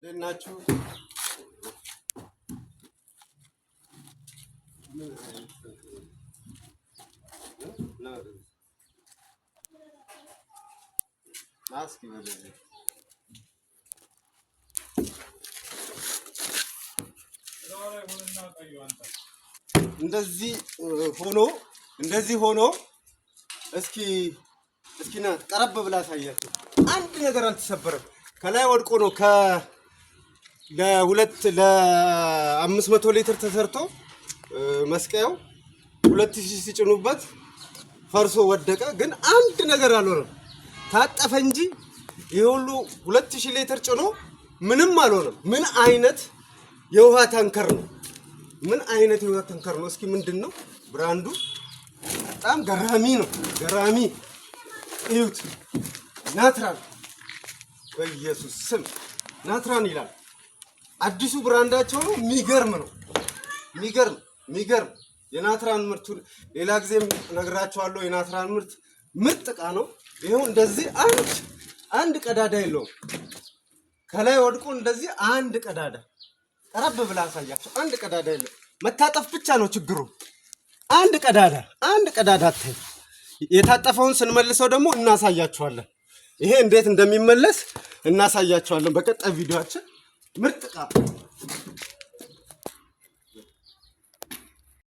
እንዴት ናችሁ? እስኪ ወደዚህ እንደዚህ ሆኖ እንደዚህ ሆኖ እስኪ እስኪ ና ቀረብ ብላ አሳያቸው። አንድ ነገር አልተሰበረም። ከላይ ወድቆ ነው ለሁለት ለ500 ሊትር ተሰርቶ መስቀያው 2000 ሲጭኑበት ፈርሶ ወደቀ። ግን አንድ ነገር አልሆነም። ታጠፈ እንጂ ይሄ ሁሉ 2000 ሊትር ጭኖ ምንም አልሆነም። ምን አይነት የውሃ ታንከር ነው? ምን አይነት የውሃ ታንከር ነው? እስኪ ምንድን ነው brand ኡ? በጣም ገራሚ ነው። ገራሚ እዩት። ናትራን በኢየሱስ ስም ናትራን ይላል። አዲሱ brand ኣቸው ነው። የሚገርም ነው። የሚገርም የሚገርም የናትራን ምርቱን ሌላ ጊዜም ነግራቸዋለሁ። የናትራን ምርት ምርጥ እቃ ነው። ይኸው እንደዚህ አንድ አንድ ቀዳዳ የለውም። ከላይ ወድቆ እንደዚህ አንድ ቀዳዳ ቀረብ ብላ አሳያቸው። አንድ ቀዳዳ የለውም። መታጠፍ ብቻ ነው ችግሩ። አንድ ቀዳዳ አንድ ቀዳዳ አታይ። የታጠፈውን ስንመልሰው ደግሞ እናሳያችኋለን። ይሄ እንዴት እንደሚመለስ እናሳያችኋለን በቀጣይ ቪዲዮአችን። ምርጥ እቃ